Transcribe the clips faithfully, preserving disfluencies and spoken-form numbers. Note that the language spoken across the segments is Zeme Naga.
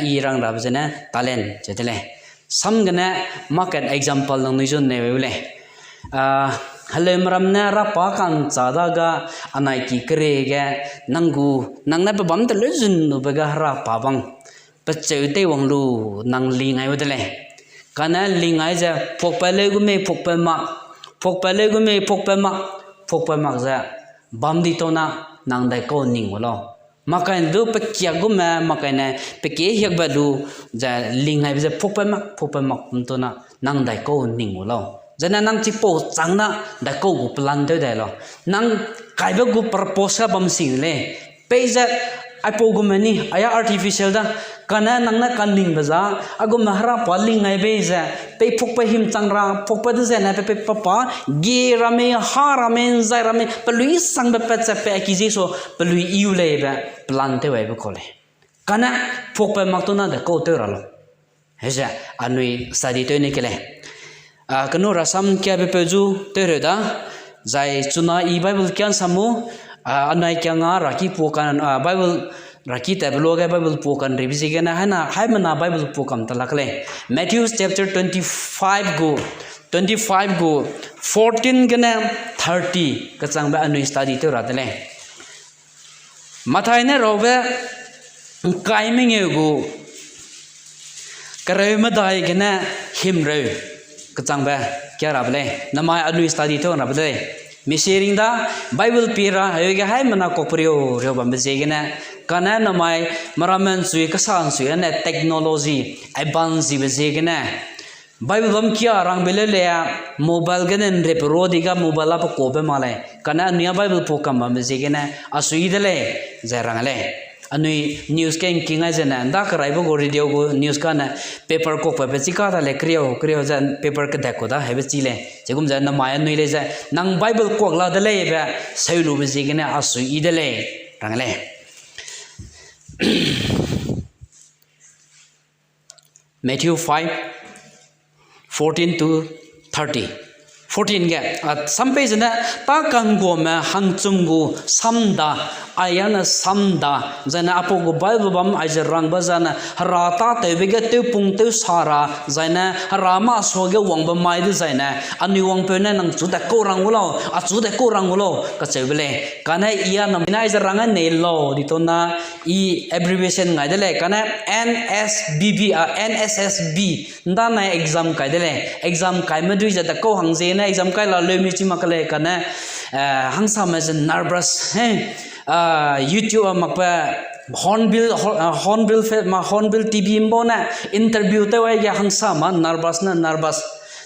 I rang rabe zene talent ze de lei. Sam gene market example nangnui zu neu lei. Ah, heleume ram ne rapa kangcha da ga anai ki kere ge nang gu, nang ne pe bam te leu zun lu be ga hera pa bang. Pe cheu tei wang lu nang lingai u de lei. Kane lingai ze phuakpe leu gu mei phuakpe mak, phuakpe leu gu mei phuakpe mak, phuakpe mak ze bam di tau na nang dai kau ning u lau. Makai du pe kiak gu me, makai ne pe kie hiak be lu ze lingai be ze phuakpe mak, phuakpe mak kum tau na nang dai kau ning u lau. Zene nang chipau chang na dai kau gu plan tew dai lau. Nang kaibe gu purpose ga bam sing lei. Pei ze, aipau gu me ni, aya artificial da. Kane nang ne kaningbe za, a gu me hera pa lingai bei ze, pei phuakpe him chang ra, phuakpe de ze ne, pe, pe, pa, pa, ge ramme, ha ramme, nzai ramme, pelui sangbe pet ze pe, a ki zi so, pelui iu lei be, plan tew ai be kau lei. Kane, phuakpe mak tau na de kau tew ra lau. Heze, anui study tew ne ke lei. A, kenu rasam kiabe peu zu tew reu da, zai chuna i Bible kian samu, a, anai kia nga raki pu kan, a, Bible raki tat be luage Bible pu kan ribe ziegene, haina, haimena Bible pu kam ta lak lei. Matthew chapter twenty-five gu, twenty-five gu, fourteen gene thirty kechangbe anui study tew ra de lei. Mathai ne raube, ngkai mengeu gu, kereu medai gene himreu, kechangbe, kia rabe lei, namai anui study tew rabe lei. Misi ring da, Bible pi ra, heuge haimena kok periu, riu bambe ziegene, kane namai, meramme nchui, kasa nchui, ane technology, advance zibe ziegene, Bible bam kia rangbe leu lei, mobile gene nrep ro di ga mobile a pe kuabe ma lei. Kane anui a Bible pu kam bambe ziegene, a sui de lei, ze rang lei. Anui news ke ngking ai zene, nda keraibe gu radio gu news kane, paper kuakbe pe chi ka ta lei, keriau, keriau ze paper kedek ku da, hebe chi lei. Chigum ze namai anui lei ze, nang Bible kuak la de lei be, seu lube ziegene, a sui de lei, rang lei. Matthew five, fourteen to thirty. Fourteen ge, a, sam pei zene, ta kangguame hangchum gu sam da, aia ne sam da, zene apau gu Bible bam aize rangbe zene, hera tâtewbe ge tewpung tewsa ra, zaine hera masuage wangbe mai de zaine, anui wangpeu ne nang chu de kau rang gu lau, a chu de kau rang gu lau, kacheube lei. Kane ia namai ne aize rang a nei lau, di tau na, i abbreviation ngai de lei, kane N S B B, a, N S S B, nda nai exam kai de lei, exam kaime dui ze de kau hang ziegene exam kai la leu mi chi mak lei, kane, eh, hangsame ze nervous, he, ah, YouTube a makbe, Hornbill, Hor-, ah, Hornbill fe-, ma Hornbill T V mbau ne interview tew aige hangsame nervous ne nervous.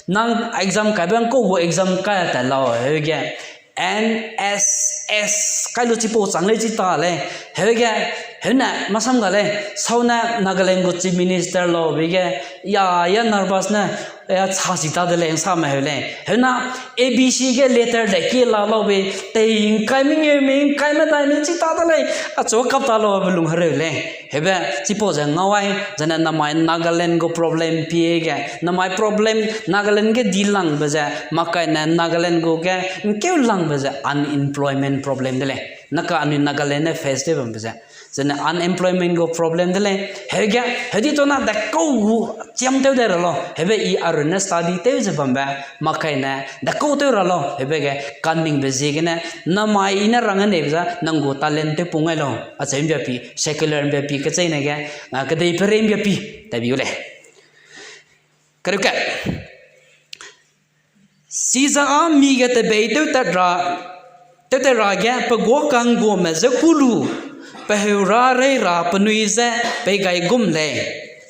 Nang exam kaibe ngkau gu exam kai a tat lau, heuge N S S, kai lu chipau chang lei chi ta lei. Heuge, heune, masam ga lei, sau ne Nagaland gu Chief Minister lau, bege, ya, ya nervous ne, ya cha si ta de lei, hangsame heu lei. Heuna, A B C ge letter de ki la lau be, tei ngkai mengeu me, ngkai medai me chi ta de lei, achu kap ta lau be lung hereu lei. Hebe, chipau ze ngau ai, zene namai Nagaland gu problem pie ge, namai problem Nagaland ge di langbe ze, makai ne Nagaland gu ge, ngkeu langbe ze unemployment problem de lei. Naka anui Nagaland ne face tew bambe ze. Zene unemployment gu problem de lei. Heuge, heudi tau na de kau gu chiam tew de ra lau. Hebe i arun ne study tew ze bambe, makai ne, de kau tew ra lau. Hebe ge, kaningbe ziegene, namai i ne rang neibe za, nang gu talent tew pung ai lau. Acheu mbiapi, secular mbiapi kecheîne ge, a, kedei perei mbiapi, tabi u lei. Kereu kat. Chiza â mi ge tebei tewtat ra, tewtat ra ge pe guâ ka'ngguame je kû lu, pe heu râ rei ra penui je pei gai gum lei.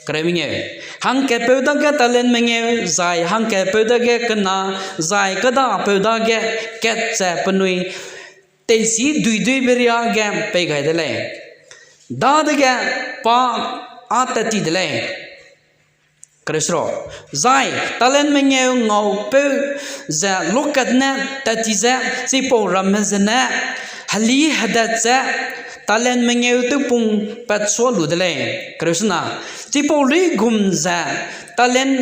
Kereu mengeu. Hangkatpeu dage talent mengeu, zai hangkatpeu dage kena, zai kêdapeu dage kat ze penui teichî duiduibe riâ ge pei gai de lei. Dadege pa â tat ti de lei. Kereu seruk. Zai talent mengeu ngaupeu ze luakatne tat ti ze chipau ramme zene heli hedat ze talent mengeu tewpung pat suâ lu de lei. Kereu sena. Chipau luigum ze talent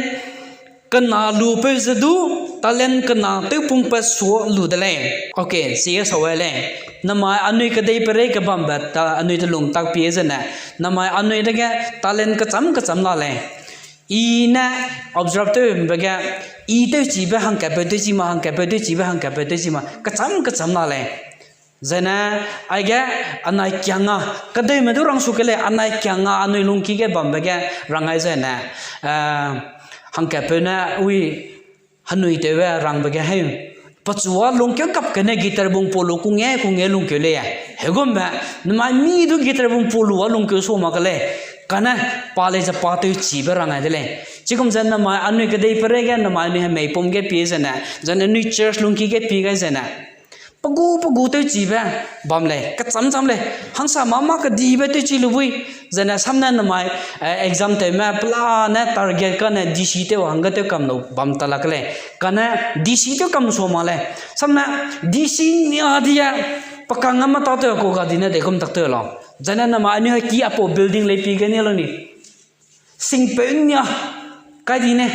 kena lupeu ze du talent kena tewpung pat suâ lu de lei. Okay, sie sau ai lei. Namai anui kedei perei kebambe ta anui telung tak pie zene, namai anui dege talent kecham kecham la lei. I ne observe tewbe ge, i tewchibe hangkatpeu tewchi ma, hangkatpeu tewchibe hangkatpeu tewchi ma, kecham kecham la lei. Zene, aige anai kiang a, kedeume du rangsu ke lei, anai kiang a anui lungki ge bambe ge rang ai zene, eh, hangkatpeu ne ui henui tewbe rangbe ge heu. Pechu a lungkeu kap kene guitar bung pau lu kungge kungge lungkeu lei. Hegumme, namai mi du guitar bung pau lu a lungkeu sa mak ke lei. Kane, pa lei ze pa tewchibe rang ai de lei. Chigum ze namai anui kedei perei ge namai anui hemeipum ge pie zene, zene anui church lungki ge pie gai zene, pe gu pe gu tewchibe bam lei, kecham cham lei, hangsame mâ kedibe tewchi lu bui, zene samne namai, eh, exam tewme pelane target kane D C tew hangge tew kam lu bam ta lak lei, kane D C tew kam sua mak lei, samne D C nia di e, pe kangge mâ tâtew ku ga di ne dei kum tak tew lau. Zene namai anui heki apau building lei pie ge ni lau ni. Singpeu nia, kai di ne,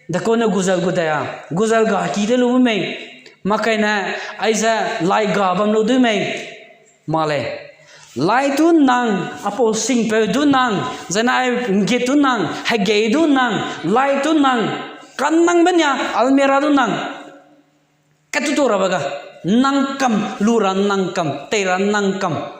dekau ne guzel gu dei a, guzel ga ki de lu bu mei, mâ kai ne, aize lai ga bam lu du mei, mâ lei. Lai du nang, apau singpeu du nang, zene ai nggit du nang, hegei du nang, lai du nang, kanangbe nia, almera du nang. Katu tu rabe ga, nang kam, lu ra nang kam, tei ra nang kam.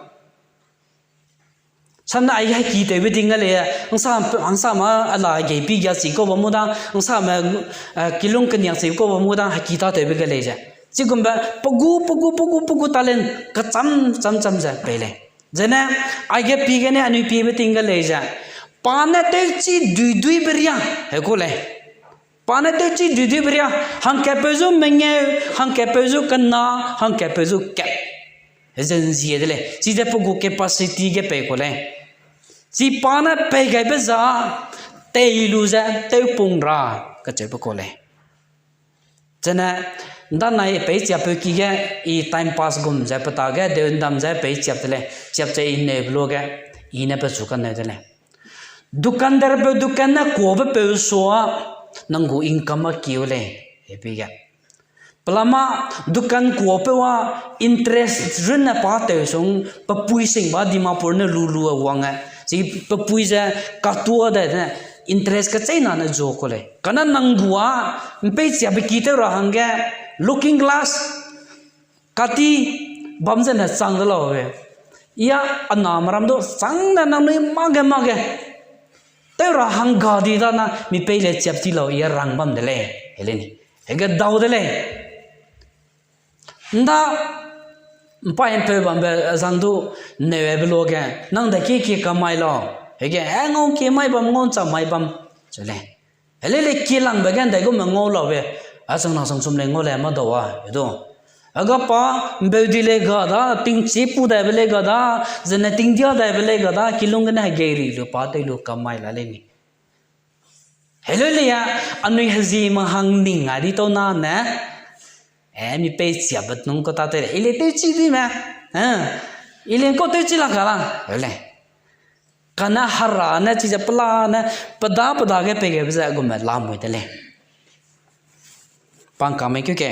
Samne ai heki tewbe ting ga lei, hangsa, hangsame ala gei pi gia chi kau bam mu da, hangsame, eh, kilung keniak chi kau bam mu da, heki tâtewbe ga lei ze. Chigumbe, pe gu, pe gu, pe gu, pe gu talent, kecham, cham, cham ze pei lei. Zene, aige pie gene anui piebe ting ga lei ze. Pa ne tewchi duiduibe ria, heu ku lei. Pa ne tewchi duiduibe ria, hangkatpeu zu mengeu, hangkatpeu zu kena, hangkatpeu zu kat. Heze nzie de lei, chize pe gu capacity ge pei ku lei. Chi pa ne pei gaibe za, tei lu ze, tewpung ra, kacheube ku lei. Zene, ndanai peichiapeu ki ge, i time pass gum ze, pe ta ge, deu ndam ze, peichiap de lei, chiap ze i neube lu ge, i ne pechu kaneu de lei. Dukandarpeu dukan ne kuabe peu sua, nang gu income a kiu lei, hepi ge. Pelama dukan kuapeu a interest runne pa tew sung, pe pui sing ba Dimapur ne lu lu a wang e. Chi pe pui ze katua de ne interest kecheîna ne zu ku lei. Kane nang gu a, mpeichiabe ki tew ra hangge, looking glass, kati bam zene chang de lau be. Ia aname ram du chang ne nangnui mâ ge mâ ge. Tew ra hangga di da na mi pei le chiap ti lau ia rang bam de lei. Helei ni. Hege dau de lei. Nda mpai mpeu bambe azang du neube lu ge, nang de kie kie kamai lau. Hege, e ngau kie mai bam, ngau ncham mai bam. Chu lei. Helei lei kilangbe ge ndai gume ngau laube, a chang na chang chum lei ngau lei mâ dau a, e du. A ga pa, mbeu di lei ga da, tingchî pu daibe lei ga da, zene tingdia daibe lei ga da, kilung gene hegei ri lu pa tei lu kamai la lei ni. Helei lei a, anui hezieme hang ning a di tau na ne, e, mi peichiabe nung kau ta tei lei, i lei tewchi di me, e, i lei kau tewchi la ka la, helei. Kane hera ne chize pela ne, peda peda ge pei gebe ze gume lamui de lei. Pangkamei keu ke.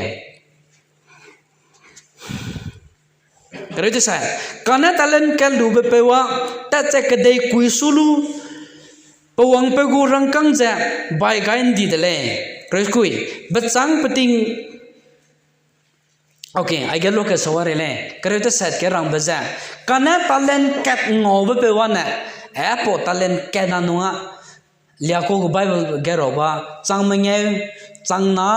Kereu tesai, kane talent kat lube peu a, tat ze kedei kui su lu, pe wangpeu gu rangkâng ze bai gai ndi de lei. Kereu kui, bechâng peting, okay, aige luage sa rei lei, kereu tesat ge rangbe ze, kane talent kat ngaube peu a ne, e pau talent kat na nung a, liakau gu Bible ge rau ba, chang mengeu, chang na,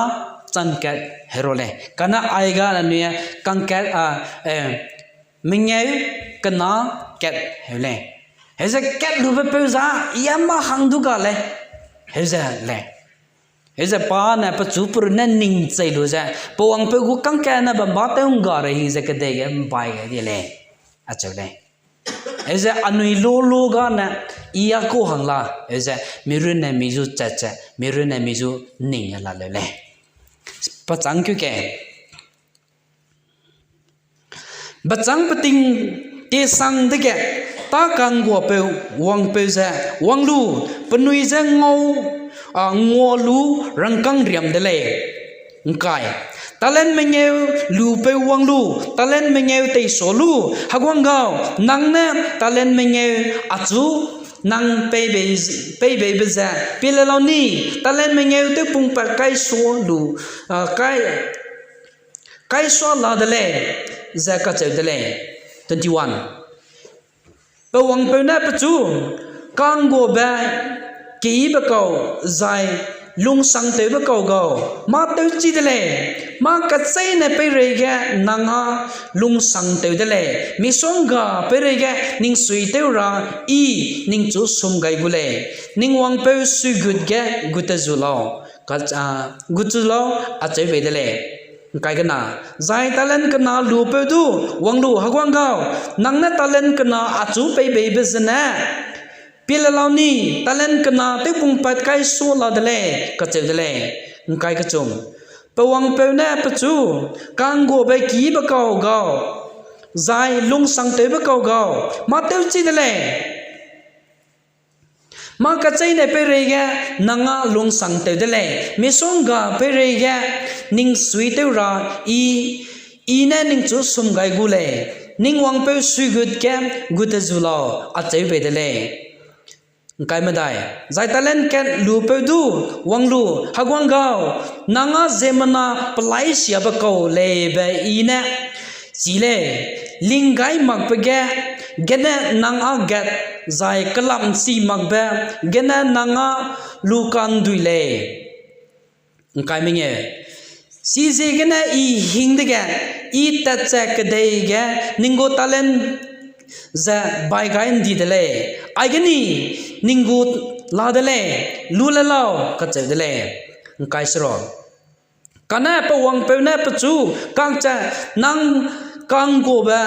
chang kat, herau lei. Kane aiga anui kangkat, a, e, mengeu, kena, kat, heu lei. Heze kat lube peu za, ia mâ hang du ga lei. Heze lei. Heze pa ne pechu perun ne ning chei lu ze, pe wangpeu gu kangkat ne bam ba tew ngga rei hing ze kedei ge mbai gai di lei. Acheu lei. Heze anui lu lu ga ne, i a kau hang la, heze mi runne mi zu chat ze, mi runne mi zu ning la leu lei. Pechâng keu ke. Bechâng peting tiesang dege, tâ ka'ngguapeu wangpeu ze, wang lu, penui ze ngau, a, ngua lu rangkâng riam de lei. Ngkai, Talent mengeu lupeu wang lu, talent mengeu teiso lu, heguang gau, nang ne talent mengeu achu nang peibei, peibeibe ze pie le lau ni, talent mengeu tewpungpat kaisua lu, a, kai, kaisua la de lei, ze kacheu de lei. Twenty-one. Pe wangpeu ne pechu, ka'ngguabe keyibe kau, zai lungsangtewbe kau gau, mâ tewchi de lei, mâ kecheîne peireige nang â lungsangtew de lei, misongga peireige ning suitew ra I ningchu sum gai gu lei, ning wangpeu suigut ge gut te zu lau, ka-, a, gut te zu lau, acheu bei de lei. ’Ngkai kena, zai talent kena lupeu du wang lu, heguang gau, nang ne talent kena achu peibeibe zene pie le lau ni, talent kena tewpungpat kaisua la de lei, kacheu de lei. ’Ngkai kechum, pe wangpeu ne pechu, ka'ngguabe keyibe kau gau, zai lungsangtewbe kau gau, mâ tewchi de lei, mâ kecheîne peireige nang â lungsangtew de lei, misongga peireige ning suitew ra I, I ne ningchu sum gai gu lei, ning wangpeu suigut ge gut te zu lau, acheu bei de lei. ’Ngkai medai, zai talent kat lupeu du wang lu, heguang gau, nang â ziemmena pelai siabe kau lei be I ne chi lei, linggai makbe ge, gene nang â gat, zai kelamchi makbe gene nang â lu ka'ndui lei. ’Ngkai mengeu, chiziegene I hing dege, I tat ze kedei ge ning gu talent ze bai gai ’ndi de lei, aige ni ning gu la de lei, lu le lau, kacheu de lei. ’Ngkai seruk, kane pe wangpeu ne pechu, kakche nang ka'ngguabe,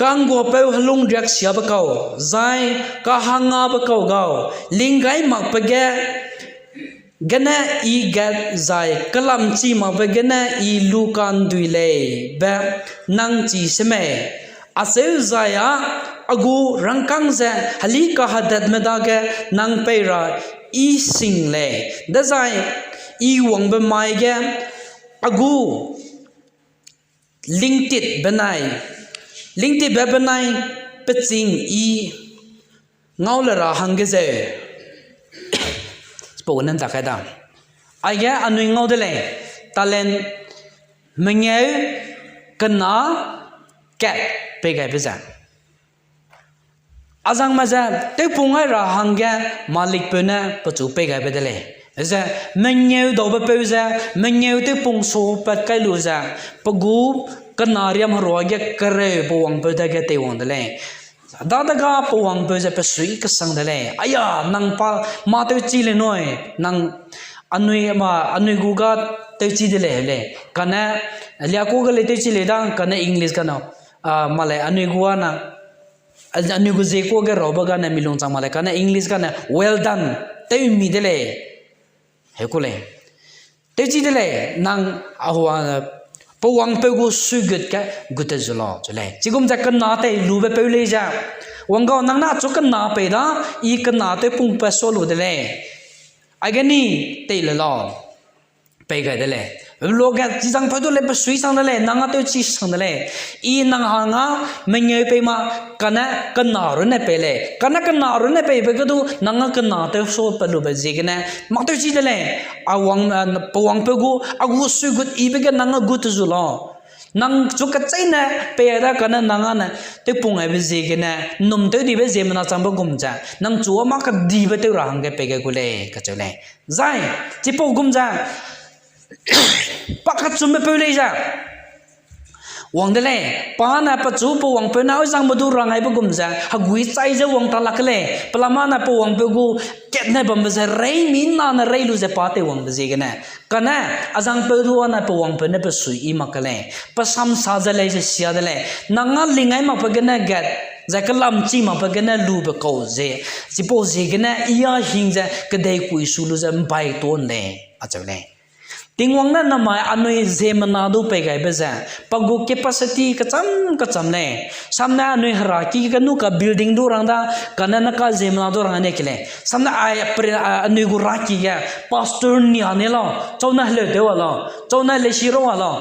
ka'ngguapeu helung riaksiabe kau, zai kahangabe kau gau, linggai makbe ge, gene I gat zai kelamchi makbe gene I lu ka'ndui lei be nang chi semei? Acheu zai â a gu rangkâng ze heli kahedetme dage nang pei ra I sing lei, dezai I wangbe mai ge a gu lingtit benai, lingtitbe benai peching I ngau le ra hangge zeu. Chipau gene ’ntak kai da. Aige anui ngau de lei, talent mengeu kena kat pei gaibe ze. Azangme ze tewpung gai ra hangge malikpeu ne pechu pei gaibe de lei. Ze mengeu daubepeu ze, mengeu tewpung supat kai lu ze, pe gu kena riam heruage kereu pe wangpeu dage teiwang de lei. Dadege pe wangpeu ze pe sui kesang de lei. Aya, nang pa mâ tewchi le nui, nang anui ma, anui gu ga tewchi de lei, lei. Kane, liaku ge lei tewchi lei da, kane English kane, a, ma lei anui gu a na, a, anui gu ziekua ge raube gane mi lung chang ma lei, kane English kane, well done, tewmi de lei. Heu ku lei. Tewchi de lei, nang a hua, pe wangpeu gu suigut ge gut te zu lau, chu lei. Chigum ze kena tei lubepeu lei ze. Wang gau nang ne achu kena pei da, I kena tewpungpat sua lu de lei. Aige ni tei le lau. Pei gai de lei. Luge chizangpeu du lei pe sui sang de lei, nang â tewchi sang de lei. I nang hang â mengeu pei ma, kane kena runne pei lei. Kane kena runne peibe ge du nang â kena tew supat lube ziegene, mâ tewchi de lei. A wang, a, pe wangpeu gu, a gu suigut yibe ge nang â gut te zu lau. Nang chu kecheîne pei da kane nang â ne tewpung gaibe ziegene, ’nnum tewdibe ziemmena changbe gum ze, nang chu â mâ kedibe tew ra hangge pei gai gu lei, kacheu lei. Zai, chipau gum ze, pa kechumbepeu lei ze. Wang de lei, pa ne pechu pe wangpeu ne aizangbe du rang gaibe gum ze, hegui chai ze wang ta lak lei, pelama ne pe wangpeu gu kat ne bambe ze rei mi na ne rei lu ze pa teiwangbe ziegene. Kane, azangpeu du â ne pe wangpeu ne pe sui yi mak ke lei, pe samsa ze lei ze sia de lei, nang â ling gai makbe gene gat, zai kelamchi makbe gene lube kau ze, chipau ziegene I â hing ze kedei kui su lu ze ’mbai tuâ ’nde, acheu lei. Tingwang ne namai anui ziemmena du pei gaibe ze, pa gu capacity kecham kecham lei. Samne anui heraki ge kenu ka building du rang da, kane ne ka ziemmena du rang ne ke lei. Samne ai pre-, a, anui gu raki ge, pastor nia ne lau, chau ne heleu tew wa lau, chau ne leshi rau wa lau.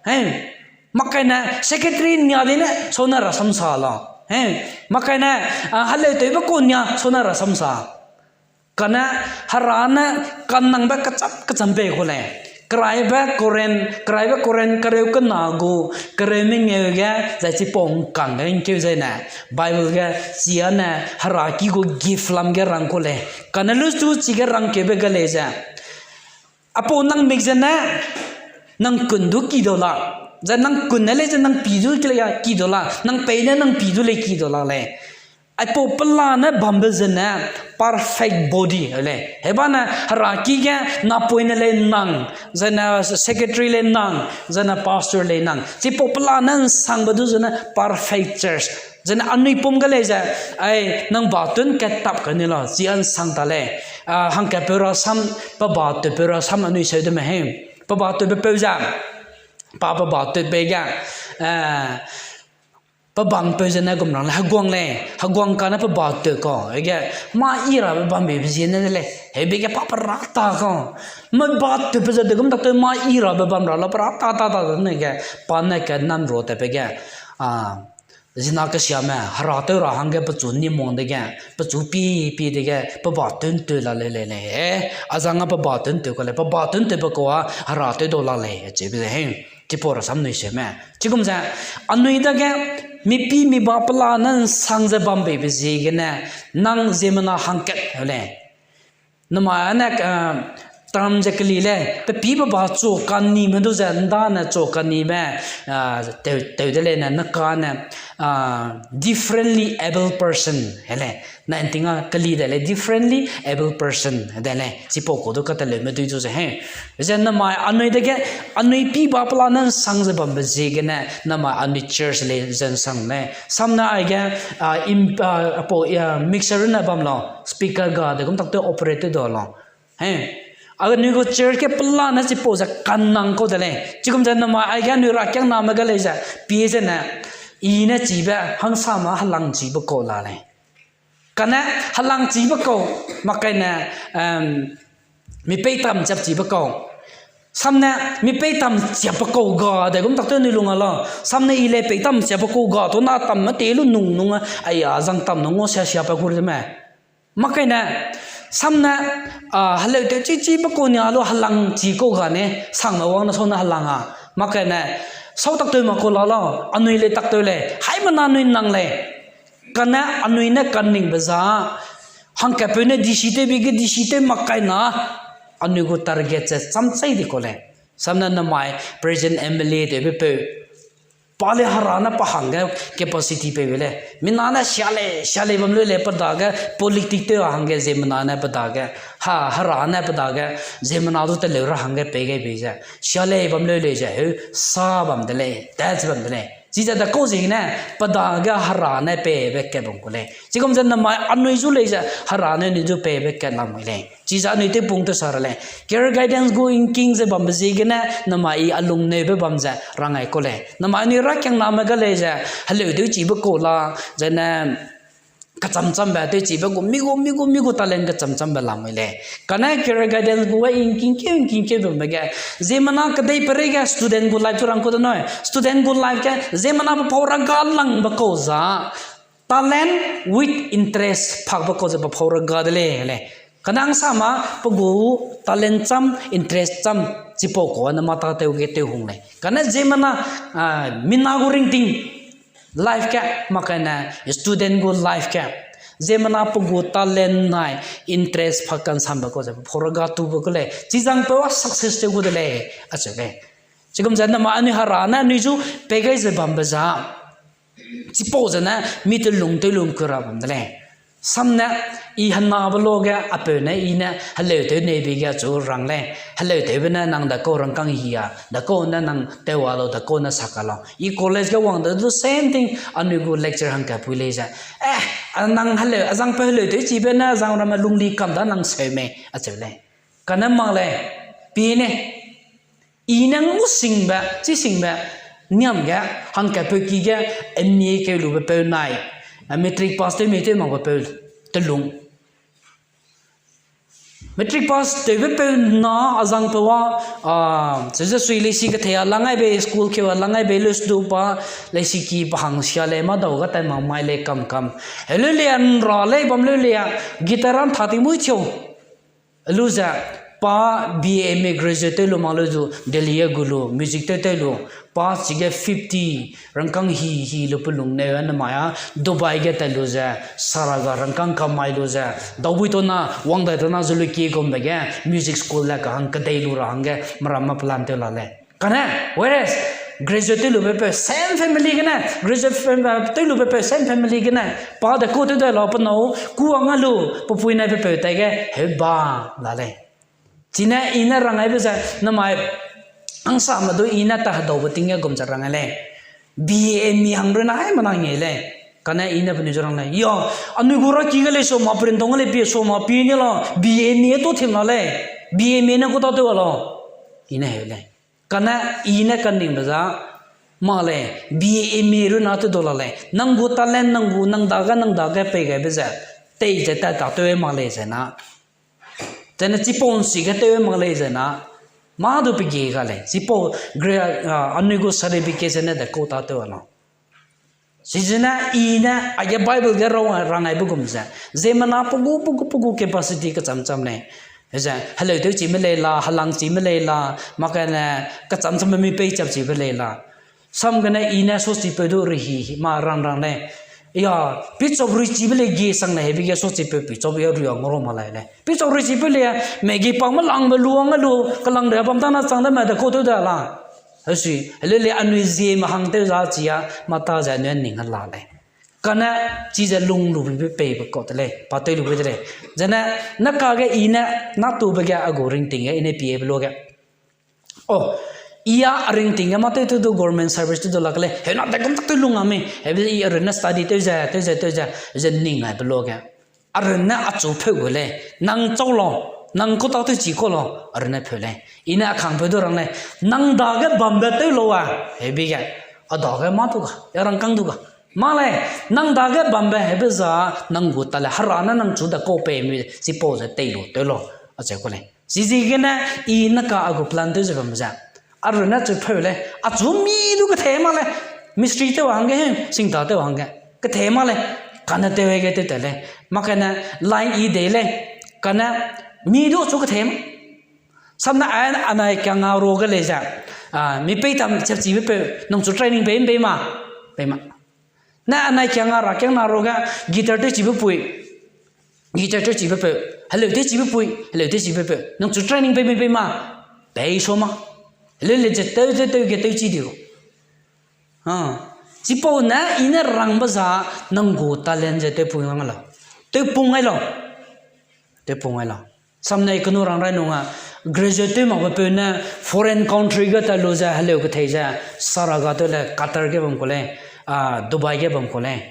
He, makai ne secretary nia de ne, chau ne rasam sa lau. He, makai ne, a, heleu tewbe ku nia, chau ne rasam sa. Kane Hera ne kanangbe kecham kecham pei ku lei. Keraibe Korin, keraibe Korin kereu kena gu, kereu mengeu ge, zai chipau ngkang ge ngkeu zai ne, Bible ge, chia ne, heraki gu gift lam ge rang ku lei. Kane lu chu chige rangkeube ge lei ze. Apau nang mik zene, nang kun du ki dau la. Zai nang kun ne lei ze nang pi du ki lei ya ki dau la. Nang pei ne nang pi du lei ki dau la lei. Aipau pelane bambe zene perfect body lei. Hebane heraki ge napoine lei nang, zene secretary lei nang, zene pastor lei nang. Chipau pelane nsangbe du zene perfect church. Zene anui pum ge lei ze, ai, nang ba tun ketap kane la, chi a nsang ta lei. A, hangkatpeu rasam, pe ba tewpeu rasam anui seu de me he. Pe ba tewbe peu ze, pa pe ba tewbe ge, a, pe bang peu zene gum rang lei, heguang lei, heguang kane pe ba tew kau, hege, mâ i rabe bambe be ziene de lei, hebe ge pa pe ra ta kau, me ba tewbe ze de gum tak tew mâ i rabe bam ra la pe ra ta ta ta de ne ge, pa ne ke nam ro tewbe ge, a, zina kesiame, hera tew ra hangge pechu nimwang dege, pechu pi, pi dege, pe ba tun tew la lei, lei, lei, e, a zang a pe ba tun tew ka lei, pe ba tun tewbe kau a, hera tew dau la lei, chibe ze he, chipau rasam nui se me. Chigum ze, anui dage, mipi miba pelane nsang ze bambeibe ziegene, nang ziemmena hangkat lei. Namai ane, a, term ze keli lei, pe pî pe ba chu kanime du ze, ndane chu kanime, a, tew, tew de lei ne, ne kane, a, differently abled person, he lei. Na nting a keli de lei, differently abled person, de lei. Chipau kau du kateleume dui du ze he. Ze namai anui dage, anui pî ba pelane nsang ze bambe ziegene, namai anui church lei ze nsang lei. Samne aige, a, im-, a, apau, a, mixer ne bam lau, speaker ga de gum tak tew operate tew dau lau. He. Anui gu church ge pelane chipau ze kanang kau de lei. Chigum ze namai aige anui rakiangname ge lei ze, pie zene, i ne chibe, hangsame helangchibe kau la lei. Kane helangchibe kau, mak kaine, em, mi peitam chiapchibe kau. Samne, mi peitam chiabe kau ga, de gum tak tew anui lung a lau. Samne i lei peitam chiabe kau ga, tu na tam me te lu nung nung a, aya, zang tam nung ngau sia sia pe gu de me. Mak kaine, samne, a, heleu tew chichibe kau nia lu helangchi kau ga ne, sangme wang ne sau ne helang a. Mak kaine, sau tak tew mak kau la lau, anui lei tak tew lei, haimena anui nang lei. Kane anui ne kaningbe za, hangkatpeu ne D C tewbe ge D C tew mak kaina, anui gu target ze cham chai di kau lei. Samne namai President M L A tewbe peu, pa lei hera ne pa hangge capacity peibe lei. Mina ne sia lei, sia lei bam leu lei pe dage politic tew a hangge ziemmena ne pe dage, ha, hera ne pe dage, ziemmena du teleu ra hangge pei gai bei ze. Sia lei bam leu lei ze, heu, sa bam de lei, tat bam de lei. Chize de kau ziegene, pe dage hera ne peibe kat bam ku lei. Chigum ze namai anui zu lei ze, hera ne anui zu peibe kat lamui lei. Chize anui tewpung tew sa ra lei. Career guidance gu ngking ze bambe ziegene, namai i a lungneube bam ze rangai kau lei. Namai anui rakiangname ge lei ze, heleu tewchibe kau la, zene, kecham chambe tewchibe gu, mi gu, mi gu, mi gu talent kecham chambe lamui lei. Kane career guidance gu ge ngking keu, ngking keu bambe ge. Ziemmena kedei pereige student gu life tu rang kau de nui. Student gu life ge, ziemmena pe pau ra ga langbe kau za. Talent with interest phakbe kau ze pe pau ra ga de lei, lei. Kane hangsame pe gu talent cham, interest cham, chipau kau ne mata tew ge tew hung lei. Kane ziemmena, a, mina gu ringting life ge, mak kaine student gu life ge, ziemmena pe gu talent nai interest phak kansambe kau ze pe pau ra ga tube kau lei. Chizangpeu a success tew gu de lei, acheu lei. Chigum ze namai anui hera ne anui zu pei gai ze bambe za. Chipau zene mi telung tew lum keu ra bam de lei. Samne, i henabe lo ge, apeu ne, i ne, heleu tew neibe ge chu rang lei. Heleu tewbe ne nang de kau rangkâng hi a, de kau ne nang tew a lau, de kau ne sak a lau. I college ge wang de du same thing, anui gu lecture hangkatpui lei ze. Eh, a nang heleu, azangpeu heleu tewchibe ne, azang ramme lungli kam da nang seu mei, acheu lei. Kane mak lei, pie ne. I ne ngu singbe, chi singbe, niam ge, hangkatpeu ki ge, M A keu lube peu nai, matric pass tew mei tew makbe peu, telung. Matric pass tewbe peu na azang pe wa, a, cheuze sui leisi kethei a lang ai bei, school keu a lang ai bei, lus du pa, leisi ki pa hang sia lei, ma dau ga tai mak mai lei kam kam. Heleu lei a nra lei bam leu lei a, guitar an tha ti mui chiu. Lu ze, pa B A M A graduate tew lu mak leu zu, Delhi a gu lu, music tew tew lu, pa chige fifty, rangkâng hi, hi lu pe lung neu a ne mai a, Dubai ge tat lu ze, saraga rangkâng kamai lu ze, daubui tona, wang dai tona zu lu kie gumbe ge, music school le kahang kedei lu ra hangge, meramme plan tew la lei. Kane, whereas, graduate tew lube peu, same family gene, graduate fam-, tew lube peu, same family gene, pa de ku tew dai lau pe nâu, ku wang a lu, pe pui nai pe peu tai ge, heu ba, la lei. Chine i ne rang aibe ze, namai, angsame du i ne ta hedaube ting ge gum ze rang ai lei. B A M A hang rui na haimena nge lei. Kane i ne penui zu rang lei. Ya, anui gu ra ki ge lei soma print dong lei pie soma pie ni la, B A M A tu thim la lei. B A M A ne ku ta tew a la. I ne heu lei. Kane i ne kaningbe za, ma lei, B A M A rui na tew du la lei. Nang gu talent, nang gu, nang dage, nang dage pei gaibe ze. Tei ze tat ta tew ma lei ze na. Zene chipau nsi ge tew mak lei ze na, mâ du pe gie ga lei. Chipau gra-, a, anui gu certificate zene de kau ta tew a la. Chizene i ne, aige Bible ge rau rang aibe gum ze. Ziemmena pe gu, pe gu, pe gu capacity kecham cham lei. Ze, heleu tew chime lei la, helang chime lei la, makane kecham chamme mi pei chap chibe lei la. Sam gene i ne suchipeu du rehi, ma rang rang lei. Ya, pichop rui chibe lei gie sang lei, hebi ge suchipeu pichop ya rui a ngoro ma lai lei. Pichop rui chibe lei, me gi pangme langbe luang a lu, kelang ria bam ta na chang de me de kau tew de la. Hesi, heleu lei anui ziemme hang tew za chi a, mata ze anui ning a la lei. Kane, chize lung lu bi peibe kau de lei, pa tew lu bi de lei. Zene, na kage i ne, na tube ge a gu ringting ge, i ne piebe luage. O, i a ringting ge mâ tew tew du government service tew du lak lei, heu na de gum tak tew lung a mei, hebi i a run ne study tew ze, tew ze, tew ze, ze ning aibe luage. A run ne achu pheu gu lei, nang chau lau, nang kau tak tew chi kau lau, a run ne pheu lei. I ne a kangpeu du rang lei, nang dage bambe tew lau a, hebi ge, a dage mâ du ga, ya rangkâng du ga. Mâ lei, nang dage bambe hebe za, nang gu ta lei, hera ne nang chu de kau pei mi, chipau ze tei lu, tew lau, acheu ku lei. Chizegene, i ne ka a gu plan tew ze bam ze. A run ne chu pheu lei, achu mi du kethe mâ lei, mistri tew hangge he, singta tew hangge. Kethe mâ lei, kane tew ge tew tat lei. Makane line i dei lei, kane mi du chu kethe mâ. Samne a, anai kiang a ruage lei ze. A, mi pei tam chep chibe peu, nang chu training pei mpei ma. Pei ma. Ne anai kiang a ra kiang na ruage guitar tew chibe pui. Guitar tew chibe peu. Heleu tew chibe pui. Heleu tew chibe peu. Nang chu training pei mpei ma. Pei so ma. Heleu le ze tew ze tew ge tew chi di gu. A, chipau ne i ne rangbe za nang gu talent ze tew pung ngai lau. Tew pung ngai lau. Tew pung ngai lau. Samne i kenu rang rai nung a, graduate tew makbe peu ne foreign country ge tat lu ze heleu kethei ze, saraga tew lei, Qatar ge bam ku lei, a, Dubai ge bam ku lei.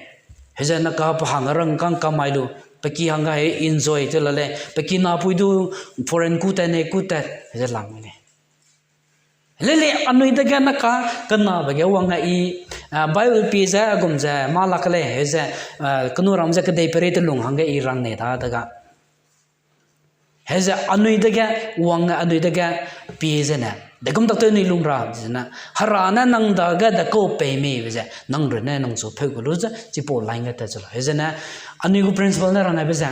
Heze ne ka pe hang rangkâng kamai lu, pe ki hangge hei enjoy tew la lei, pe ki napui du foreign ku tat ne ku tat, heze lang lei. Lele anui dege ne ka kenabe ge wang a i, a, Bible pie ze a gum ze mâ lak lei, heze, a, kenu ram ze kedei perei telung hangge i rang nei da dega. Heze anui dege wang a anui dege pie zene. Degum tak tew anui lung ra zene. Hera ne nang dage de kau pei mei be ze. Nang run ne nang chu pheu gu lu ze. Chipau line ge tat chu la. Hezene anui gu principle ne rang aibe ze.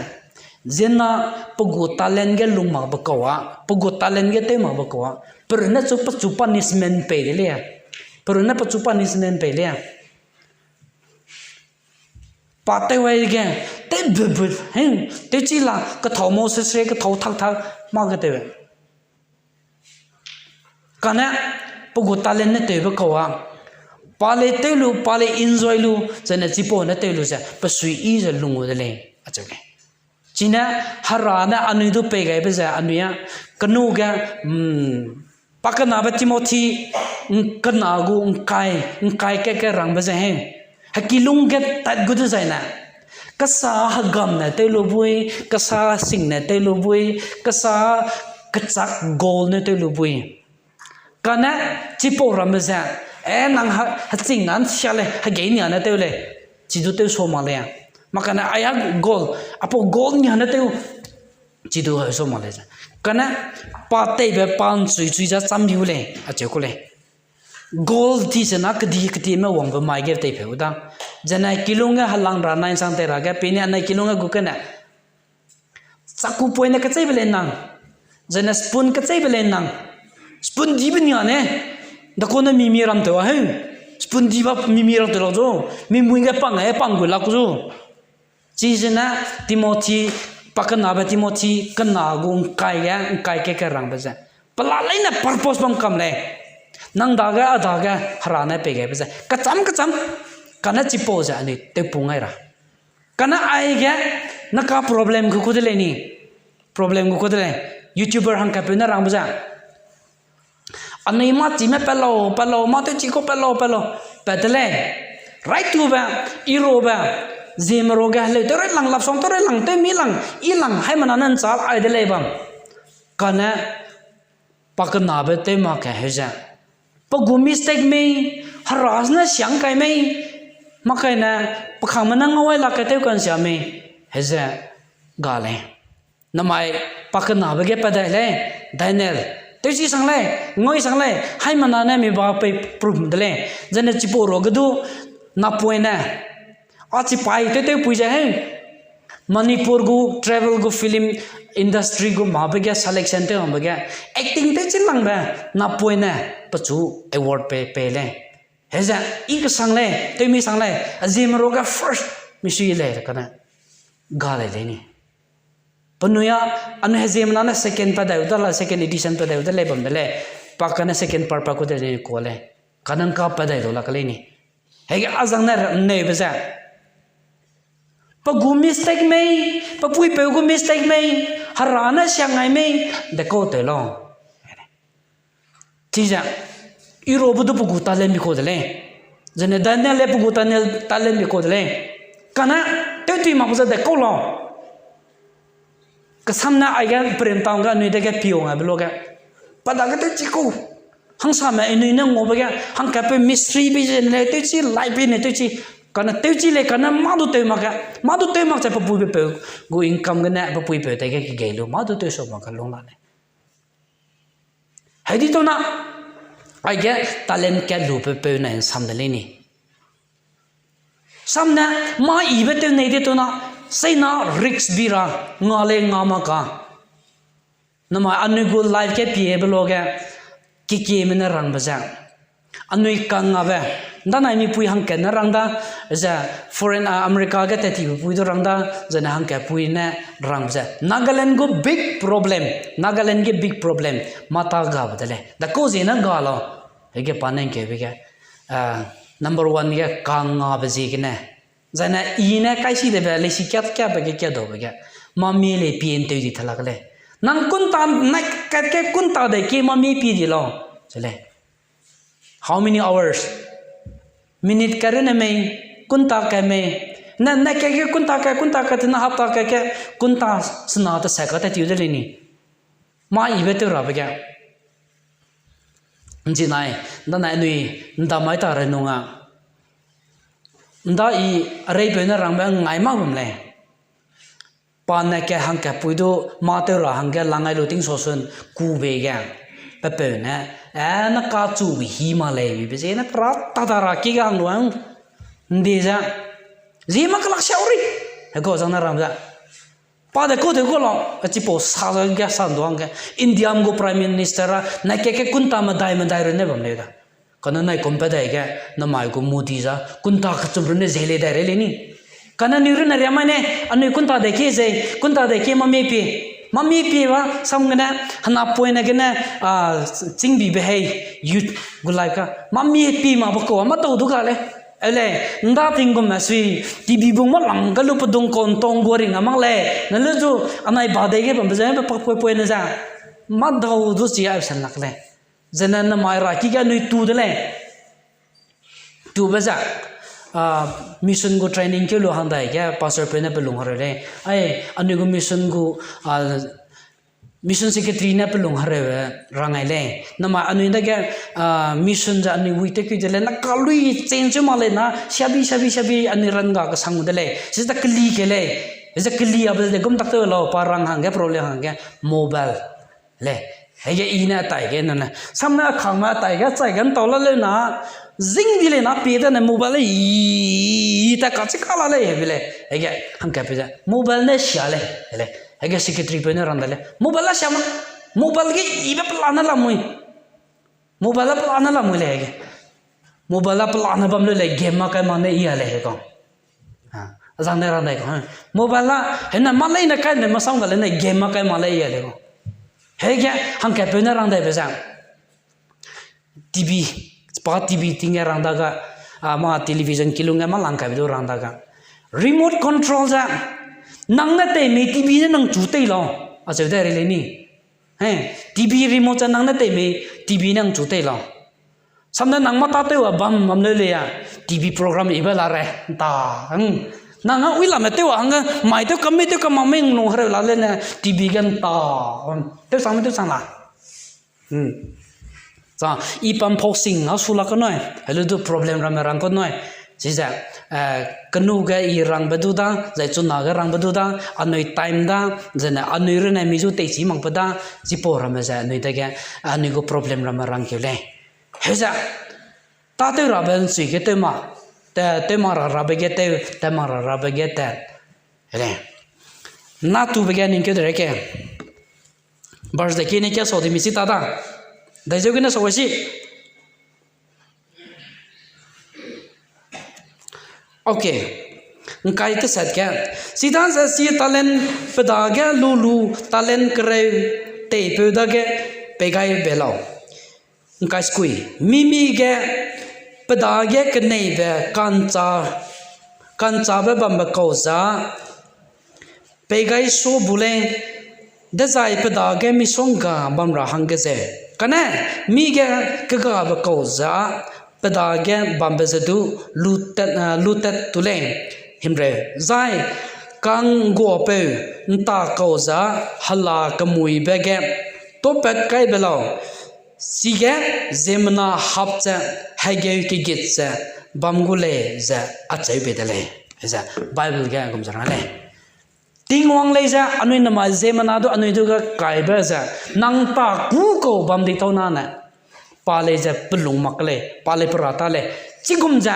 Ziemmena pe gu talent ge lung makbe kau a. Pe gu talent ge tew makbe kau a. Pe run ne chu pechu punishment pei de lei. Pe run ne pechu punishment pei lei. Pa tew ai ge, tew bebut, he, tew chi la, kethau Moses re, kethau thak thak, mâ ge tew. Kane, pe gu talent ne tewbe kau a. Pa lei tew lu, pa lei enjoy lu, zene chipau ne tew lu ze, pe sui i ze lung gu de lei, acheu lei. Chine, Hera ne anui du pei gaibe ze anui a, kenu ge, mm, pa kenabe Timothy, n-, kena gu ngkai, ngkai ke ke rangbe ze he. Heki lung ge tat gu dezaine. Kesa hegam ne tew lu bui, kesa sing ne tew lu bui, kesa kechak goal ne tew lu bui. Kane, chipau ramme ze, e, nang ha, heching nan sia lei, hegei nia ne tew lei, chi du tew so mak lei. Mak kane, ai a goal, apau goal nia ne tew, chi du ha so mak lei ze. Kane, pa teibe pa nchui chui ze cham biu lei, acheu ku lei. Goal di ze na kedi kedi me wangbe mai ge tei peu da. Zene kilung ge helang ra nai sang tei ra ge, pene anai kilung ge gu kene. Chaku poine kecheibe lei nang. Zene spoon kecheibe lei nang. Spoon dibe nia ne. Dako ne mimi ram tew a heu. Spoon diba mimi ram tew la zu. Mi mui ge pang e pang gu lak zu. Chi zene Timothy, pa kenabe Timothy, kena gu ngkai ge, ngkai ke ke rangbe ze. Pela leine purpose bam kam lei. Nang dage, a dage, Hera ne pei gaibe ze. Kacham, kacham. Kane chipau ze anui tewpu ngai ra. Kane aige, naka problem gu ku de lei ni. Problem gu ku de lei. YouTuber hangkatpeu ne rangbe ze. Anui mâ chime pat lau, pat lau, mâ tewchi kau pat lau, pat lau. Pat de lei. Raitube, irobe, ziemme ruage, heleu tew rei lang, lapsong tew rei lang, tew mi lang, i lang, haimena ne nchal ai de lei bam. Kane, pa kenabe tew mak ke heu ze. Pa gu mistake mei, Hera ne siang kai mei, mak kai ne, pa kangme ne ngau ai lak ke tew kansia mei, heu ze, ga lei. Namai pa kenabe ge pat dai lei, Daniel, tewchi sang lei, ngui sang lei, haimena ne mi ba pei prum de lei, zene chipau ruage du, napoine, a chipai tew tew pui ze heu. Manipur gu travel gu film industry gu mabe ge selection tew hangbe ge acting tew chi langbe napoine pechu award pe pe lei. Heze, i kesang lei, tew mi sang lei, a ziemme ruage first mi sui lei, kane ga lei lei ni. Penui a, anui heziemmena ne second pat dai u da la, second edition pat dai u de lei bam de lei, pa kane second part pa ku de lei ni kua lei, kane ngka pat dai du la ke lei ni. Hege a zang ne ra-, nneube ze. Pa gu mistake mei, pa puipeu gu mistake mei, Hera ne siang ngai mei, de kau tew lau. Chize, irobe du pe gu talent bi kau de lei. Zene Daniel le pe gu talent, talent bi kau de lei. Kane, tewtui mak ze de kau lau. Kesam ne aige Peren town ge anui dege piu ngaibe luage. Pa dage tewchi kau. Hangsame anui ne ngaube ge, hangkatpeu mystery bi ze ne tewchi, light bi ne tewchi. Kane tewchi lei, kane mâ du tew mak ge. Mâ du tew mak ze pe puipeu gu income gene, pe puipeu dege kegei lu, mâ du tew sua mak ge lung la lei. Heidi tona, aige talent kat lupeu peu ne nsam de lei ni. Sam ne, mâ ibe tew nei de tona, seina risk bi ra, nga lei nga mak ka. Namai anui gu life ge piebe luage, kekieme ne rangbe ze. Anui kangngabe, ndanai mipui hangkat ne rang da, ze foreign, a, America ge tat tibe pui du rang da, zene hangkatpui ne rangbe ze. Nagaland gu big problem, Nagaland ge big problem, mata gabe de lei. Da kau ziene ga lau, hege pa ne ngkeube ge, a, number one ge kangngabe ziegene. Zene i ne kaisi debe leisi kat kabe ge kat daube ge. Mami lei pie ntew di thelak lei. Nang kunta nai kat ke kunta de kie mami pie di lau. Ze lei. How many hours? Minute karune mei, kunta ka mei. Ne, ne ke ke kunta ka, kunta ka tena hapta ka ke, kunta sena te sa ka te tiu de lei ni. Mâ ibe tew rabe ge. Nzinai, ndanai anui, ndamai ta re nung a. Nda i, areipeu ne rangbe ngai mâ gum lei. Pa ne ke hangkatpui du, mâ tew ra hangge langai lu tingsosun, kube ge. Pepeu ne, e, na kachu bi hi ma lei, bibe ze, na kera tata ra ki ga hang lu hang. Ndi ze. Zi ma kelak siau ri. Hegau zang ne rang ze. Pa de kau tew kau lau, a chipau sa ze ge sa ndu hangge. India gu Prime Minister a, nai ke ke kunta medai medai runne bam lei da. Kane nai kum pe dai ge, namai gu Modi za, kunta kechum runne ze lei dai rei lei ni. Kane anui runne riamai ne, anui kunta de kie ze, kunta de kie mami pie. Mami pie ba, sam gene, hena poine gene, a, chingbibe hei, youth gu life ka. Mami pie ma ba kau, ma dau du ga lei. Ele, nda ting gume sui, T V bung ma lang ga lu pedung kon tong gua ring a mak lei. Na le zu, anai ba dei ge bambe ze, pa poi poi ne za. Ma dau du chi a sen lak lei. Zene namai ra ki ge anui tu de lei. Tube ze, a, mission gu training keu lu hang dai ge, pastor peu ne pe lung ha rei lei. Ai, anui gu mission gu, a, Mission secretary ne pelung hereu rang ai lei. Namai anui dage, ah, mission ze anui wui te kui de lei, na kalui change mak lei na, siabi, siabi, siabi, anui ranga kesang de lei. Sita keli ke lei. Sita keli abe de gum tak te lau, pa rang hangge, problem hangge, mobile. Lei. Hege i ne atai ge nane. Sam ne akang me atai ge, chai ge ntau la leu na, zing di lei na, pie de ne mobile i, i, i, ta ka chi ka la lei, hebe lei. Hege, hangka pe ze. Mobile ne sia lei. Lei. Hege secretary peu ne rang da lei. Mobile la sia ma. Mobile ge ibe pelane lamui. Mobile la pelane lamui lei ge. Mobile la pelane bam leu lei game ma kai ma ne i a lei he kau. Ah, azang ne rang dai kau. Mobile la, hena ma lei ne kai ne masang ga lei ne game ma kai ma lei i a lei kau. Hege, hangka peu ne rang dai be za. T V, pa T V ting ge rang da ga, ah, ma television kilung ge ma lang kai be du rang da ga. Remote control za, nang ne tei mei T V ne nang chu tei lau. A cheu dai re lei ni. He, T V remote ze nang ne tei mei T V nang chu tei lau. Sam ne nang mata tew a bam bam leu lei a, T V program ibe la re, nta, hmm. Nang a ui la me tew a hangge, mai tew kam mei tew kam ma mei nglung hereu la le ne, T V ge nta, hmm. Tew sang me tew sang la. Hmm. Za, i pam phok sing a su la ka noi, helu du problem ramme rang ka noi. Chize, eh, kenu ge i rangbe du da, zai chuna ge rangbe du da, anui time da, zene anui rune mi zu tei chi makbe da, chipau ramme ze anui dage, anui gu problem ramme rang keu lei. Heze, ta tew rabe nsui ge tew ma, te, tew ma ra rabe ge tew, tew ma ra rabe ge te. Ele. Na tube ge ning keu de re ke. Verse de ki ne kia sau de mi si ta da. Dai zeu gene sau si. Okay. Ngkai teset ge. Sida ze si talent pe dage lu lu talent kereu teipeu dage pei gai be lau. Ngkai sekui. Mimi ge pe dage keneibe kancha, kanchabe bambe kau za, pei gai su bu lei, dezai pe dage misongga bam ra hangge ze. Kane, mi ge kegabe kau za, pe dage bambe ze du, lutet, ah, lutet tu lei. Himreu, zai, kangguapeu, nta kau za, hela kemuibe ge, topat kai be lau, sige, ziemmena hap ze, hegeu kegit ze, bam gu lei ze, acheu bei de lei. Ze, Bible ge gum ze rang lei. Tingwang lei ze, anui namai ziemmena du, anui du ge kaibe ze, nang ta ku kau bam di tau na ne. Pa lei ze pelung mak lei, pa lei pera ta lei. Chigum ze,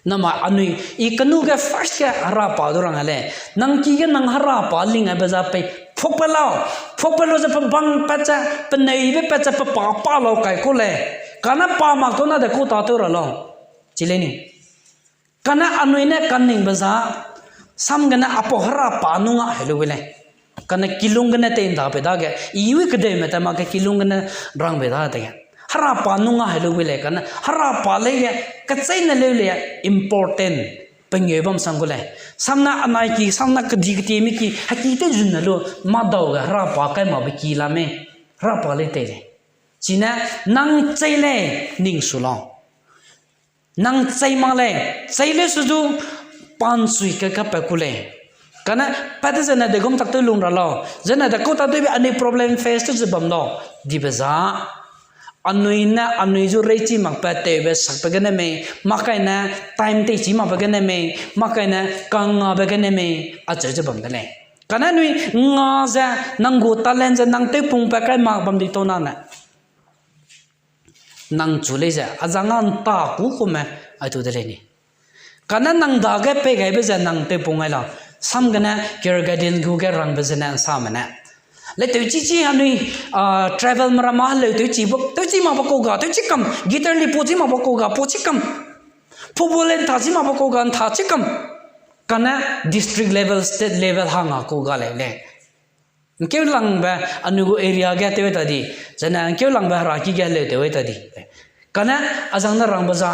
namai anui, i kenu ge first ge herapa du rang lei. Nang ki ge nang herapa ling aibe za pei, phokpe lau, phokpe lau ze pe bang pat ze, pe neibe pat ze, pe pa pa lau kai ku lei. Kane pa mak tau na de ku ta tew ra lau. Chi lei ni. Kane anui ne kaningbe za, sam gene apau herapa nunga helu wi lei. Kane kilung gene tei ndabe dage, i wi kedeume ta mak ge kilung gene rangbe da dege. Herapa nunga helu wi lei, kane herapa lei ge, kecheîne leu lei, important, pengeu bam sang gu lei. Samna anai ki, samna kedi ketieme ki, heki tew zun ne lu, mâdau ge herapa kai makbe ki la mei, herapa lei tei lei. Chine, nang chei lei, ning su lau. Nang chei mak lei, chei lei su du, pa nsui ke kapat ku lei. Kane, pat de zene de gum tak tew lung ra lau. Zene de kau ta tewbe anui problem face tew ze bam lau. Dibe za, anui ne anui zu reichi makbe tewbe sakbe gene mei, makaine time teichi makbe gene mei, makaine kangngabe gene mei, acheu ze bam de lei. Kane anui nga ze nang gu talent ze nang tewpungbe kai mak bam di tau na ne. Nang chu lei ze, azang a nta ku kume, ai tu de lei ni. Kane nang dage pei gaibe ze nang tewpung ai lau. Sam gene, Care Guardian gu ge rangbe zene nsame ne. Lei tewchi chi anui, ah, travel me ramme heleu tewchi bak, tewchi makbe kau ga, tewchi kam, guitar li puchi makbe kau ga, puchi kam. Football le ntha chi makbe kau ga, ntha chi kam. Kane district level, state level hang a kau ga lei lei. Ngkeulangbe anui gu area ge tew ta di, zene ngkeulangbe heraki ge heleu tew ta di. Kane azang ne rangbe za,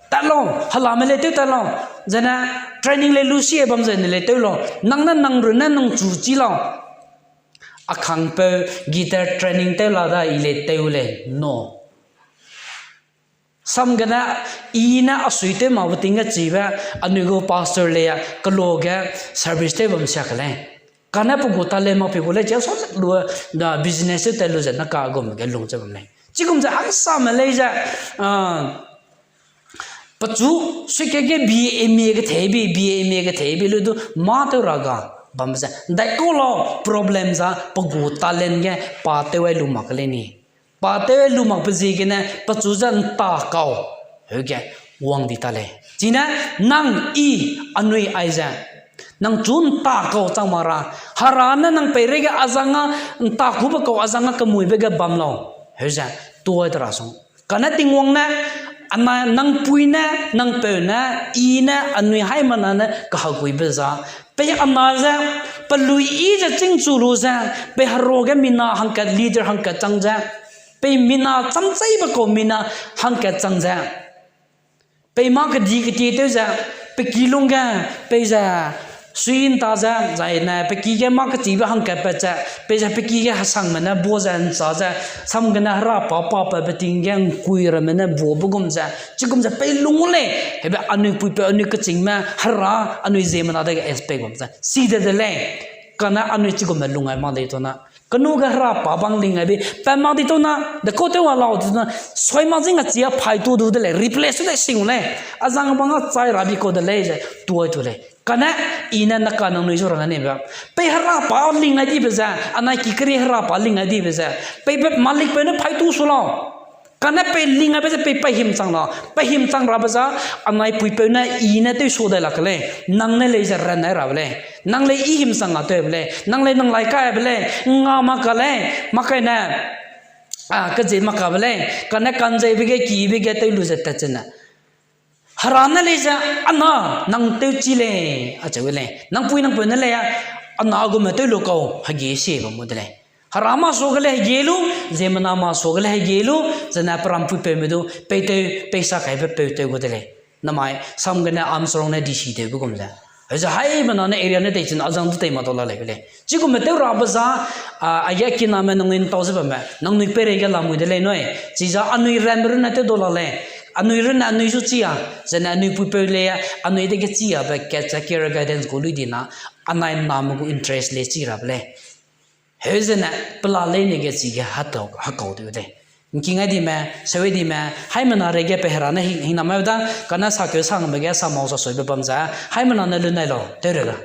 tat lau, helame lei tew tat lau, zene training lei lu sie bam zene lei tew lau, nang ne nang runne nang chu chi lau. Akhangpeu guitar training tew la da i lei tew lei, no. Sam gene, i ne a sui tew makbe ting ge chibe, anui gu pastor lei a, kelo ge service tew bam sia ke lei. Kane pe gu talent mak pe gu lei, chi sa lu, da business tew tat lu ze, na ka gum ge lung ze bam lei. Chigum ze hangsame lei ze, a, pechu, suike ge B A M A ketheibi, B A M A ketheibi lu du, mâ tew ra ga, bam ze. Ndaikau lau problem za, pe gu talent ge, pa tew ai lu mak ke lei ni. Pa tew lu mak pe ziegene, pechu ze nta kau. Heuge, wang di ta lei. Chine, nang i anui aize. Nang chu nta kau chang mak ra. Hera ne nang peireige azang a, nta kube kau azang a kemuibe ge bam lau. Heuze, tuai te ra sung. Kane Tingwang ne, ana, nang pui ne, nang peu ne, i ne, anui haimena ne, kahaguibe za. Pei ana ze, pelui i ze chîngchu lu ze, pei heruage mina hangkat leader hangkat chang ze, pei mina chamcheibe kau mina hangkat chang ze, pei mâ kedi ketie tew ze, pe ki lungge, pei ze, sui nta ze, zai ne, pe ki ge mâ kechibe hangkatpat ze, pei ze pe ki ge hesangme ne bua ze nchâ ze, sam gene hera pa pa pe beting ge nkui ramme ne buabe gum ze, chigum ze pei lung lei, hebe anui puipeu anui kechîngme hera anui ziemmena dage expect bam ze, si de de lei, kane anui chigumme lung ai mak di tau na. Kenu ge hera pa bang ling ai bi, pa mak di tau na, de kau tew wa lau di tau na, soi mak zing a chi a phai tu du de lei, replace de sing lei, azang bang a chai ra bi kau de lei ze, tuai tu lei. Kane, i ne naka nangnui zu rang ne ba. Pei hera pa ling ai dibe ze, anai ki keri hera pa ling ai dibe ze. Pei be malikpeu ne phai tu su lau. Kane pei ling aibe ze pei pei himchang lau. Pei himchang rabe za, anai puipeu ne i ne tew su dai lak lei. Nang ne lei ze ran ai rabe lei. Nang lei i himchang a tewbe lei. Nang lei nang lai kaibe lei. Nga mak ka lei. Mak kai ne. A, kezie mak kabe lei. Kane kanzeibe ge kibe ge tew lu ze tat chene. Hera ne lei ze, ana, nang tewchi lei, acheu lei. Nang pui nang peu ne lei, ana gume tew lu kau, hege sie bam gu de lei. Hera masuage lei hege lu, ziemmena masuage lei hege lu, zene peram puipeume du, peitew, peisa kaibe peu tew gu de lei. Namai, sam gene Armstrong ne D C tewbe gum ze. Heze haimena ne area ne tei chine azang du tei mak dau la lei lei. Chigume tew rabe za, a, aige kiname nangnui ntau ze bamme, nangnui peireige lamui de lei nui. Chiza anui ranme runne tew dau la lei. Anui runne anui zu chi a, zene anui puipeu lei, anui dege chi abe kat ze care guidance gu lui di na, anai name gu interest lei chi rabe lei. Heu zene pela leine ge chige hatau, hakau tew de. Nking ai dime, seu ai dime, haimena reige pe Hera ne hing, hingnamai da, kane sakeu sangbe ge samau sa suibe bam ze, haimena ne lun nai lau, tew re ga.